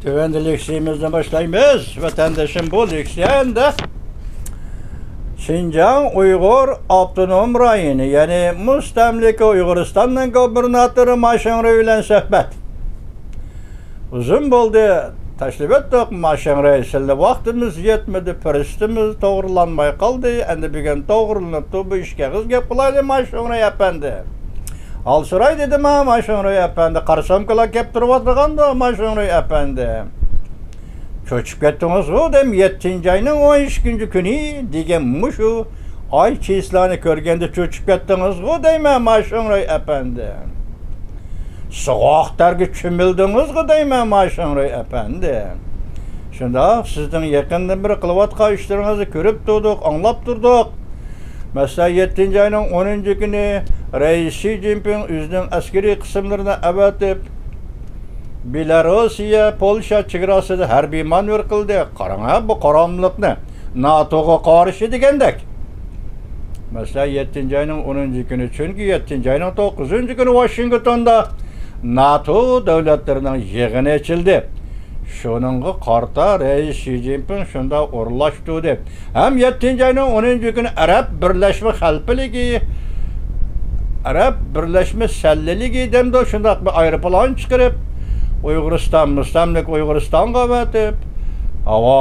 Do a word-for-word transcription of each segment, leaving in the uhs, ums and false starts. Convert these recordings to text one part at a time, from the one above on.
تۆۋەندە لېكسىيىمىزنى باشلايمىز. ۋەتەندىشىم، بۇ لېكسىيە ئەمدى شىنجاڭ ئۇيغۇر ئاپتونوم رايونى، يەنى مۇستەملىكە ئۇيغۇرىستاننىڭ گۇبېرناتورى ما شېڭرۇي بىلەن سۆھبەت. ئۇزۇن بولدى، تاشلىۋەتتۇق ما شېڭرۇي، سىلى ۋاقتىمىز يەتمىدى، پۇرسىتىمىز توغرىلانماي قالدى. ئەمدى بۈگۈن توغرىلىنىپتۇ، بۇ ئىككى ئېغىز گەپ قىلايلى ما شېڭرۇي ئەپەندى. ھال سوراي دېدىما ما شېڭرۇي ئەپەندى، قارىسامكىلا كەپ تۇرۇۋاتىدىغاندا ما شېڭرۇي ئەپەندى. چۆچۈپ كەتتىڭىزغۇ دەيمەن، يەتتىنچى ئاينىڭ ئون ئىككىنچى كۈنى دېگەن مۇشۇ ئاي چىسلانى كۆرگەندە چۆچۈپ كەتتىڭىزغۇ دەيمەن ما شېڭرۇي ئەپەندى. سوغۇق تەرگە چۆمۈلدىڭىزغۇ دەيمەن ما شېڭرۇي ئەپەندى. شۇنداق، سىزنىڭ يېقىندىن بېرى قىلىۋاتقان ئىشلىرىڭىزنى كۆرۈپ تۇردۇق، ئاڭلاپ تۇردۇق. مەسىلەن، يەتتىنچى ئاينىڭ ئونىنچى كۈنى رەئىس شى جىنپىڭ ئۆزىنىڭ ئەسكىرىي قىسىملىرىنى ئەۋەتىپ، بېلاروسىيە، پولشا چېگراسىدا ھەربىي مانېۋىر قىلدى. قاراڭ ھە، بۇ قاراملىقنى، ناتوغا قارشى دېگەندەك. مەسىلەن، يەتتىنچى ئاينىڭ ئونىنچى كۈنى، چۈنكى يەتتىنچى ئاينىڭ توققۇزىنچى كۈنى ۋاشىنگتوندا ناتو دۆلەتلىرىنىڭ يىغىنى ئېچىلدى. شۇنىڭغا قارىتا رەئىس شى جىنپىڭ شۇنداق ئورۇنلاشتۇردى. ھەم يەتتىنچى ئاينىڭ ئونىنچى كۈنى ئەرەب بىرلەشمە خەلپىلىكى، ئەرەب بىرلەشمە سەللىلىكى دەمدۇ، شۇنداق بىر ئايروپىلان چىقىرىپ، ئۇيغۇرىستان، مۇستەملىكە ئۇيغۇرىستانغا ئەۋەتىپ، ھاۋا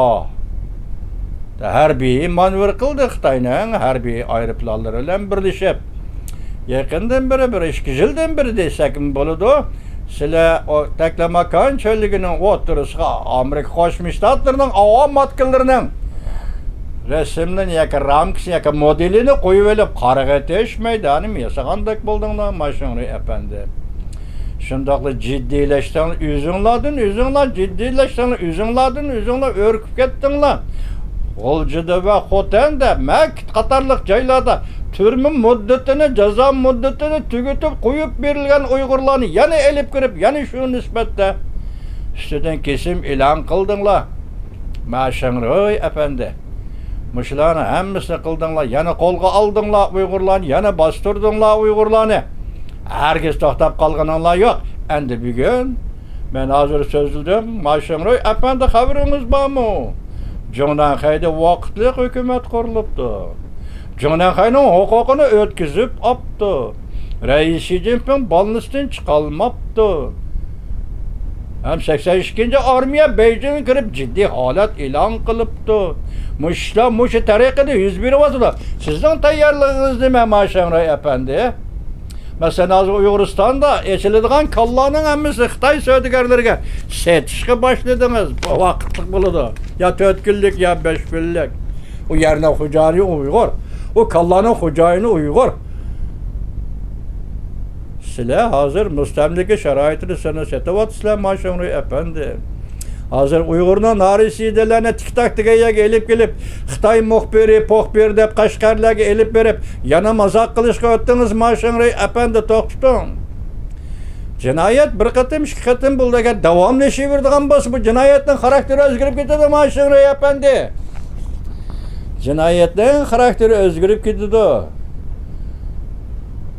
ھەربىي مانېۋىر قىلدى خىتاينىڭ ھەربىي ئايروپىلانلىرى بىلەن بىرلىشىپ. يېقىندىن بېرى بىر ئىككى يىلدىن بېرى دېسەكمۇ بولىدۇ. سىلەر ئۇ تەكلىماكان چۆللۈكىنىڭ ئوتتۇرىسىغا ئامېرىكا قوشما شتاتلىرىنىڭ ئاۋام ئاتكىلىرىنىڭ رەسىملىرىنى ياكى رامكىسىنى ياكى مودېلىنى قويۇۋېلىپ، قارىغېتىش مەيدانىمۇ ياسىغاندەك بولدۇڭلار ما شېڭرۇي ئەپەندى. شۇنداقلا جىددىيلەشسەڭلار ئۆزۈڭلاردىن ئۆزۈڭلار، جىددىيلەشسەڭلار ئۆزۈڭلاردىن ئۆزۈڭلار ئۆركۈپ كەتتىڭلار. غۇلجىدا ۋە خوتەندە، مەكىت قاتارلىق جايلاردا تۈرمە مۇددىتىنى، جازا مۇددىتىنى تۈگىتىپ قويۇپ بېرىلگەن ئۇيغۇرلارنى يەنە ئېلىپ كىرىپ، يەنە شۇ نىسبەتتە ئۈستىدىن كېسىم ئېلان قىلدىڭلار. ما شېڭرۇي ئەپەندى، مۇشۇلارنى ھەممىسىنى قىلدىڭلار، يەنە قولغا ئالدىڭلار ئۇيغۇرلارنى، يەنە باستۇردۇڭلار ئۇيغۇرلارنى. ھەرگىز توختاپ قالغىنىڭلار يوق. ئەمدى بۈگۈن مەن ھازىر سۆزلىدىم، ما شېڭرۇي ئەپەندى، خەۋىرىڭىز بارمۇ؟ جۇڭنەنخەيدە ۋاقىتلىق ھۆكۈمەت قۇرۇلۇپتۇ. جۇڭنەنخەينىڭ ھوقۇقىنى ئۆتكۈزۈپ ئاپتۇ. رەئىس شى جىنپىڭ بالنىستىن چىقالماپتۇ. ھەم سەكسەن ئىككىنچى ئارمىيە بېيجىڭغا كىرىپ جىددىي ھالەت ئېلان قىلىپتۇ. مۇشۇ ئىشلار مۇشۇ تەرىقىدە يۈز بېرىۋاتىدۇ. سىزنىڭ تەييارلىقىڭىز نېمە ما شېڭرۇي ئەپەندى؟ مەسىلەن، ھازىر ئۇيغۇرىستاندا ئېچىلىدىغان كاللانىڭ ھەممىسى خىتاي سودىگەرلىرىگە سېتىشقا باشلىدىڭىز. بۇ ۋاقىتلىق بولىدۇ. يا تۆت كۈنلۈك، يا بەش كۈنلۈك. ئۇ يەرنىڭ خوجايىنى ئۇيغۇر. ئۇ كاللانىڭ خوجايىنى ئۇيغۇر. سىلەر ھازىر مۇستەملىكە شارائىتىدا سىلەرنى سېتىۋاتىسىلەر ما شېڭرۇي ئەپەندى. ھازىر ئۇيغۇرنىڭ نارەسىدىلەرنى تىك تاك دېگەن يەرگە ئېلىپ كېلىپ، خىتاي مۇخبىرى، پوخبىرى دەپ قەشقەرلەرگە ئېلىپ بېرىپ، يەنە مازاق قىلىشقا ئۆتتىڭىز ما شېڭرۇي ئەپەندى، توختىتىڭ. جىنايەت بىر قېتىم، ئىككى قېتىم بولىدىكەن، داۋاملىشىۋېرىدىغان بولسا، بۇ جىنايەتنىڭ خاراكتېرى ئۆزگىرىپ كېتىدۇ ما شېڭرۇي ئەپەندى. جىنايەتنىڭ خاراكتېرى ئۆزگىرىپ كېتىدۇ.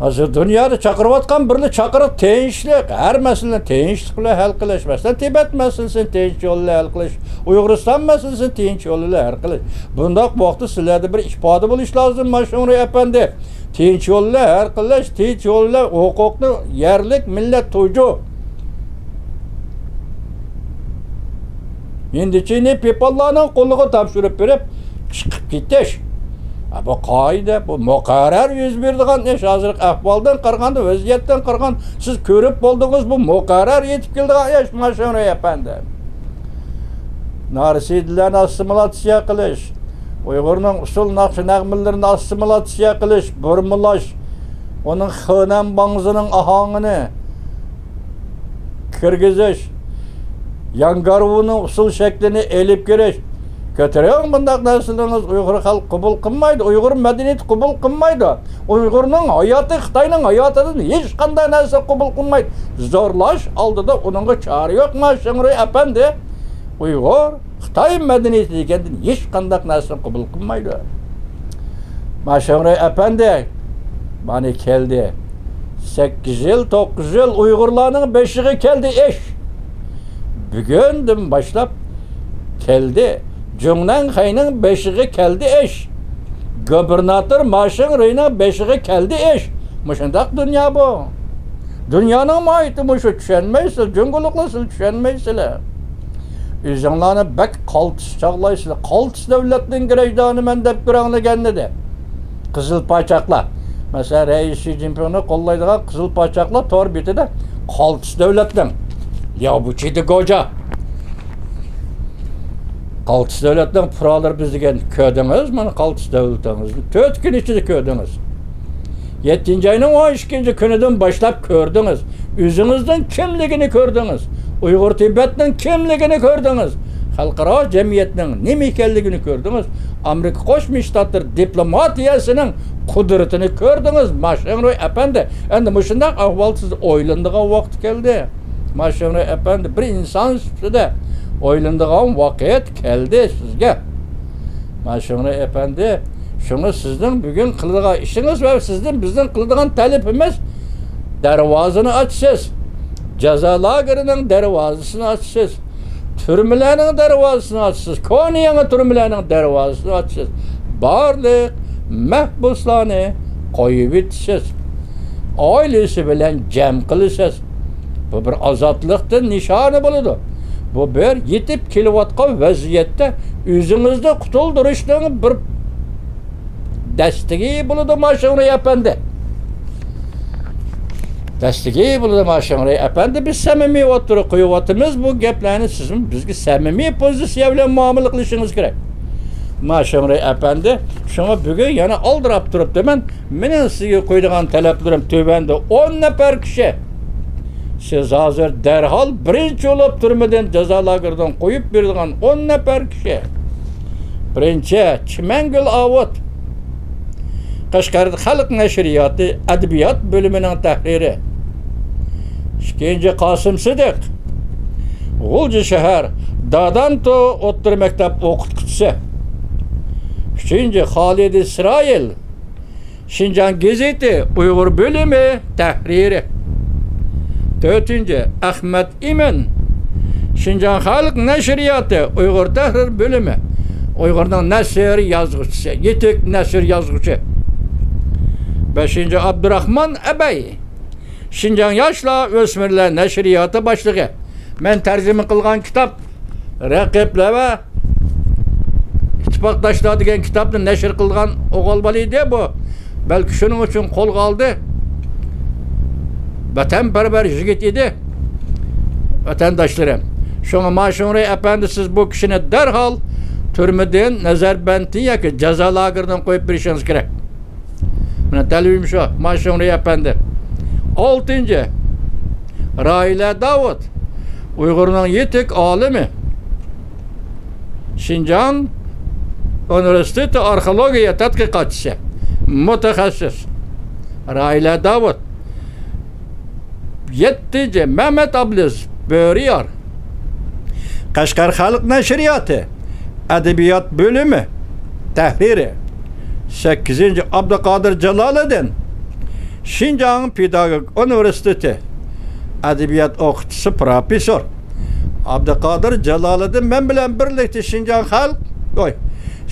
ھازىر دۇنيادا چاقىرىۋاتقان بىرلا چاقىرىق تىنچلىق. ھەر مەسىلىنى تىنچلىق بىلەن ھەل قىلىش. مەسىلەن، تىبەت مەسىلىسىنى تىنچ يول بىلەن ھەل قىلىش. ئۇيغۇرىستان مەسىلىسىنى تىنچ يول بىلەن ھەل قىلىش. بۇنداق ۋاقىتتا سىلەردە بىر ئىپادە بولۇش لازىم، ما شېڭرۇي ئەپەندى. تىنچ يول بىلەن ھەل قىلىش، تىنچ يول بىلەن ھوقۇقنى يەرلىك مىللەت تۇيدۇ. ھىندىچىنى پىپاللارنىڭ قولىغا تاپشۇرۇپ بېرىپ، چىقىپ كېتىش. ھە، بۇ قائىدە، بۇ مۇقەررەر يۈز بېرىدىغان ئىش. ھازىرقى ئەھۋالدىن قارىغاندا، ۋەزىيەتتىن قارىغاندا، سىز كۆرۈپ بولدىڭىز، بۇ مۇقەررەر يېتىپ كېلىدىغان ئىش، ما شېڭرۇي ئەپەندى. نارەسىدىلەرنى ئاسسىمىلاتسىيە قىلىش، ئۇيغۇرنىڭ ئۇسسۇل ناخشا نەغمىلىرىنى ئاسسىمىلاتسىيە قىلىش، بۇرمىلاش، ئۇنىڭ خېنەن باڭزىنىڭ ئاھاڭىنى كىرگۈزۈش، ياڭگارۋۇنىڭ ئۇسسۇل شەكلىنى ئېلىپ كىرىش. كۆتۈرۈڭ بۇنداق نەرسىلىرىڭىز، ئۇيغۇر خەلقى قوبۇل قىلمايدۇ، ئۇيغۇر مەدەنىيىتى قوبۇل قىلمايدۇ. ئۇيغۇرنىڭ ھاياتى خىتاينىڭ ھاياتىدىن ھېچقانداق نەرسە قوبۇل قىلمايدۇ. زورلاش ئالدىدا ئۇنىڭغا چارە يوق، ما شېڭرۇي ئەپەندى. ئۇيغۇر خىتاي مەدەنىيىتى دېگەندىن ھېچقانداق نەرسىنى قوبۇل قىلمايدۇ. ما شېڭرۇي ئەپەندى، مانا كەلدى. سەككىز يىل، توققۇز يىل ئۇيغۇرلارنىڭ بېشىغا كەلدى ئىش. بۈگۈندىن باشلاپ كەلدى. جۇڭنەنخەينىڭ بېشىغا كەلدى ئىش. گۇبېرناتور ما شىڭرۇينىڭ بېشىغا كەلدى ئىش. مۇشۇنداق دۇنيا بۇ. دۇنيانىڭ ماھىيىتى مۇشۇ، چۈشەنمەيسىلەر، جۇڭگولۇقلار، سىلەر چۈشەنمەيسىلەر. ئۆزۈڭلارنى بەك قالتىس چاغلايسىلەر. قالتىس دۆلەتنىڭ گىرەجدانىمەن دەپ كۆرەڭلىگەن ئىدى. قىزىل پاچاقلار. مەسىلەن، رەئىس شى جىنپىڭنى قوللايدىغان قىزىل پاچاقلار تور بېتىدە قالتىس دۆلەتنىڭ، لياۋبۇچى دېگوجيا، قالتىس دۆلەتنىڭ پۇقرالىرى بىز دېگەن، كۆردىڭىز، مانا قالتىس دۆلىتىڭىزنى تۆت كۈن ئىچىدە كۆردىڭىز. يەتتىنچى ئاينىڭ ئون ئىككىنچى كۈنىدىن باشلاپ كۆردىڭىز. ئۆزىڭىزنىڭ كىملىكىنى كۆردىڭىز. ئۇيغۇر تىبەتنىڭ كىملىكىنى كۆردىڭىز. خەلقئارا جەمئىيەتنىڭ نېمە ئىكەنلىكىنى كۆردىڭىز. ئامېرىكا قوشما شتاتلىرى دىپلوماتىيەسىنىڭ قۇدرىتىنى كۆردىڭىز، ما شىڭرۇي ئەپەندى. ئەمدى مۇشۇنداق ئەھۋال سىز ئويلىنىدىغان ۋاقىت كەلدى. ما شىڭرۇي ئەپەندى، بىر ئىنسان سۈپىتىدە ئويلىنىدىغان ۋاقىت كەلدى سىزگە. ما شىڭرۇي ئەپەندى، شۇڭا سىزنىڭ بۈگۈن قىلىدىغان ئىشىڭىز ۋە سىزدىن بىزنىڭ قىلىدىغان تەلىپىمىز، دەرۋازىنى ئاچىسىز. جازا لاگېرىنىڭ دەرۋازىسىنى ئاچىسىز. تۈرمىلەرنىڭ دەرۋازىسىنى ئاچىسىز. كونا يېڭى تۈرمىلەرنىڭ دەرۋازىسىنى ئاچىسىز. بارلىق مەھبۇسلارنى قويۇۋېتىسىز. ئائىلىسى بىلەن جەم قىلىسىز. بۇ بىر ئازادلىقتىن نىشانە بولىدۇ. بۇ بىر يېتىپ كېلىۋاتقان ۋەزىيەتتە ئۆزىڭىزنى قۇتۇلدۇرۇشنىڭ بىر دەستىگى بولىدۇ، ما شىڭرۇي ئەپەندى. دەستىگى بولىدۇ، ما شىڭرۇي ئەپەندى. بىز سەمىمىي ئوتتۇرىغا قويۇۋاتىمىز بۇ گەپلەرنى، سىزمۇ بىزگە سەمىمىي پوزىتسىيە بىلەن مۇئامىلە قىلىشىڭىز كېرەك. ما شىڭرۇي ئەپەندى، شۇڭا بۈگۈن يەنە ئالدىراپ تۇرۇپتىمەن. مېنىڭ سىزگە قويىدىغان تەلەپلىرىم تۆۋەندە. ئون نەپەر كىشى. سىز ھازىر دەرھال بىرىنچى بولۇپ تۈرمىدىن، جازا لاگېرىدىن قويۇپ بېرىدىغان ئون نەپەر كىشى. بىرىنچى، چىمەنگۈل ئاۋۇت، قەشقەر خەلق نەشرىياتى ئەدەبىيات بۆلۈمىنىڭ تەھرىرى. ئىككىنچى، قاسىم سىدىق، غۇلجا شەھەر دادانتو ئوتتۇرا مەكتەپ ئوقۇتقۇچىسى. ئۈچىنچى، خالىد ئىسرائىل، شىنجاڭ گېزىتى ئۇيغۇر بۆلۈمى تەھرىرى. تۆتىنچى، ئەخمەت ئىمىن، شىنجاڭ خەلق نەشرىياتى ئۇيغۇر تەھرىر بۆلۈمى، ئۇيغۇرنىڭ نەسر يازغۇچىسى، يېتىك نەسر يازغۇچى. بەشىنچى، ئابدۇراخمان ئەبەي، شىنجاڭ ياشلار ئۆسمۈرلەر نەشرىياتى باشلىقى. مەن تەرجىمە قىلغان كىتاب، رەقىبلەر ۋە ئىتتىپاقداشلار دېگەن كىتابنى نەشر قىلغان ئوغۇل بالا ئىدى بۇ. بەلكى شۇنىڭ ئۈچۈن قولغا ئالدى. ۋەتەنپەرۋەر يىگىت ئىدى، ۋەتەنداشلىرىم. شۇڭا ما شىڭرۇي ئەپەندى، سىز بۇ كىشىنى دەرھال تۈرمىدىن، نەزەربەندتىن ياكى جازا لاگېرىدىن قويۇپ بېرىشىڭىز كېرەك. مانا تەلىپىم شۇ، ما شىڭرۇي ئەپەندى. ئالتىنچى، راھىلە داۋۇت، ئۇيغۇرنىڭ يېتىك ئالىمى، شىنجاڭ ئۇنىۋېرسىتېتى ئارخېئولوگىيە تەتقىقاتچىسى، مۇتەخەسسىس راھىلە داۋۇت. يەتتىنچى، مەمەت ئابلىز بۆرىيار، قەشقەر خەلق نەشرىياتى ئەدەبىيات بۆلۈمى تەھرىرى. سەككىزىنچى، ئابدۇقادىر جالالىدىن، شىنجاڭ پېداگوگىك ئۇنىۋېرسىتېتى ئەدەبىيات ئوقۇتقۇچىسى، پروفېسسور. ئابدۇقادىر جالالىدىن مەن بىلەن بىرلىكتە شىنجاڭ خەلق، ئوي،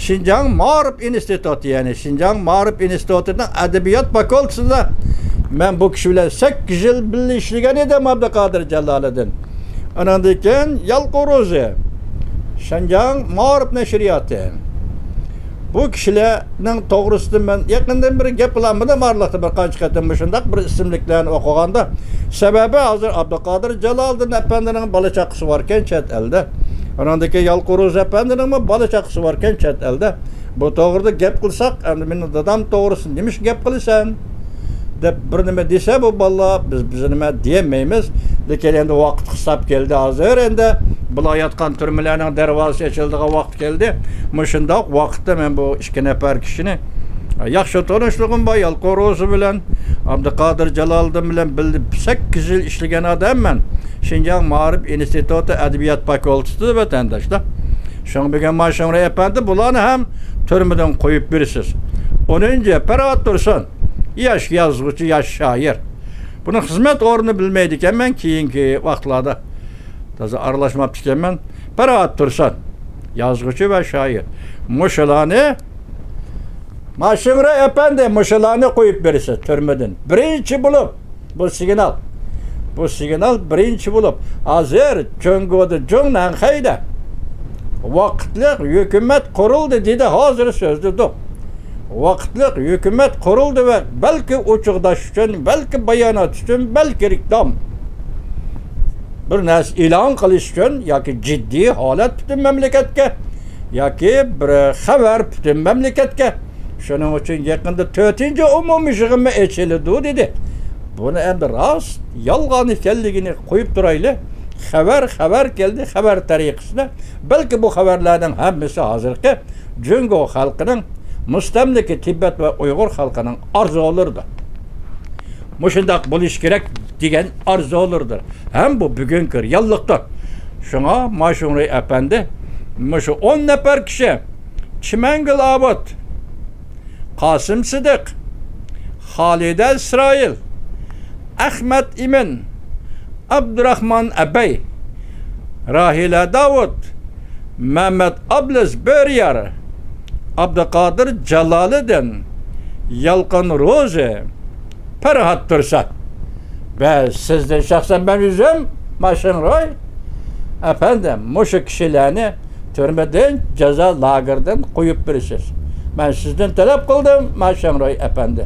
شىنجاڭ مائارىپ ئىنستىتۇتى، يەنى شىنجاڭ مائارىپ ئىنستىتۇتىنىڭ ئەدەبىيات فاكۇلتېتىدا مەن بۇ كىشى بىلەن سەككىز يىل بىللە ئىشلىگەن ئىدىم، ئابدۇقادىر جالالىدىن. ئانىڭدىن كېيىن يالقۇن روزى، شىنجاڭ مائارىپ نەشرىياتى. بۇ كىشىلەرنىڭ توغرىسىدا مەن يېقىندىن بېرى گەپ قىلالمىدىم، ئارىلىقتا بىر قانچە قېتىم مۇشۇنداق بىر ئىسىملىكلەرنى ئوقۇغاندا. سەۋەبى، ھازىر ئابدۇقادىر جالالىدىن ئەپەندىنىڭ بالا چاقىسى باركەن چەت ئەلدە. ئانىڭدىن كېيىن يالقۇن روزى ئەپەندىنىڭمۇ بالا چاقىسى باركەن چەت ئەلدە. بۇ توغرىدا گەپ قىلساق، ئەمدى مېنىڭ دادام توغرىسىدا نېمىشقا گەپ قىلىسەن دەپ بىر نېمە دېسە، بۇ بالىلار، بىز، بىز نېمە دېيەلمەيمىز. لېكىن ئەمدى ۋاقىت ھېساب كەلدى ھازىر، ئەمدى بۇلار ياتقان تۈرمىلەرنىڭ دەرۋازىسى ئېچىلىدىغان ۋاقىت كەلدى. مۇشۇنداق ۋاقىتتا مەن بۇ ئىككى نەپەر كىشىنى، ياخشى تونۇشلۇقۇم بار، يالقۇن روزى بىلەن ئابدۇقادىر جالالىدىن بىلەن بىللە سەككىز يىل ئىشلىگەن ئادەممەن. شىنجاڭ مائارىپ ئىنستىتۇتى ئەدەبىيات فاكۇلتېتىدا، ۋەتەنداشلار. شۇڭا بۈگۈن ما شىڭرۇي ئەپەندى بۇلارنى ھەم تۈرمىدىن قويۇپ بېرىسىز. ئونىنچى، پەرھات تۇرسۇن. ياش يازغۇچى، ياش شائىر. بۇنىڭ خىزمەت ئورنىنى بىلمەيدىكەنمەن كېيىنكى ۋاقىتلاردا. تازا ئارىلاشماپتىكەنمەن. پەرھات تۇرسۇن، يازغۇچى ۋە شائىر. مۇشۇلارنى، ماشىڭرۇي ئەپەندى، مۇشۇلارنى قويۇپ بېرىسىز تۈرمىدىن. بىرىنچى بولۇپ، بۇ سىگنال. بۇ سىگنال بىرىنچى بولۇپ، ھازىر جۇڭگودا، جۇڭنەنخەيدە ۋاقىتلىق ھۆكۈمەت قۇرۇلدى دېدى، ھازىر سۆزلىدۇق. ۋاقىتلىق ھۆكۈمەت قۇرۇلدى ۋە بەلكى ئوچۇقداش ئۈچۈن، بەلكى بايانات ئۈچۈن، بەلكى رېكلام، بىر نەرسە ئېلان قىلىش ئۈچۈن ياكى جىددىي ھالەت پۈتۈن مەملىكەتكە، ياكى بىر خەۋەر پۈتۈن مەملىكەتكە. شۇنىڭ ئۈچۈن يېقىندا تۆتىنچى ئومۇمىي يىغىنمۇ ئېچىلىدۇ دېدى. بۇنى ئەمدى راست، يالغان ئىكەنلىكىنى قويۇپ تۇرايلى. خەۋەر، خەۋەر كەلدى، خەۋەر تەرىقىسىدە. بەلكى بۇ خەۋەرلەرنىڭ ھەممىسى ھازىرقى جۇڭگو خەلقىنىڭ، مۇستەملىكە تىبەت ۋە ئۇيغۇر خەلقىنىڭ ئارزۇلىرىدۇر. مۇشۇنداق بولۇش كېرەك دېگەن ئارزۇلىرىدۇر. ھەم بۇ بۈگۈنكى رېئاللىقتۇر. شۇڭا ماشىڭرۇي ئەپەندى مۇشۇ ئون نەپەر كىشى، چىمەنگۈل ئاۋۇت، قاسىم سىدىق، خالىدە ئىسرائىل، ئەخمەت ئىمىن، ئابدۇراخمان ئەبەي، راھىلە داۋۇت، مەمەت ئابلىز بۆرىيار، ئابدۇقادىر جالالىدىن، يالقۇن روزى، پەرھات تۇرسۇن. ۋە سىزدىن شەخسەن مەن ئۆزۈم، ماشىڭرۇي ئەپەندىم، مۇشۇ كىشىلەرنى تۈرمىدىن، جازا لاگېرىدىن قويۇپ بېرىسىز. مەن سىزدىن تەلەپ قىلدىم، ماشىڭرۇي ئەپەندى.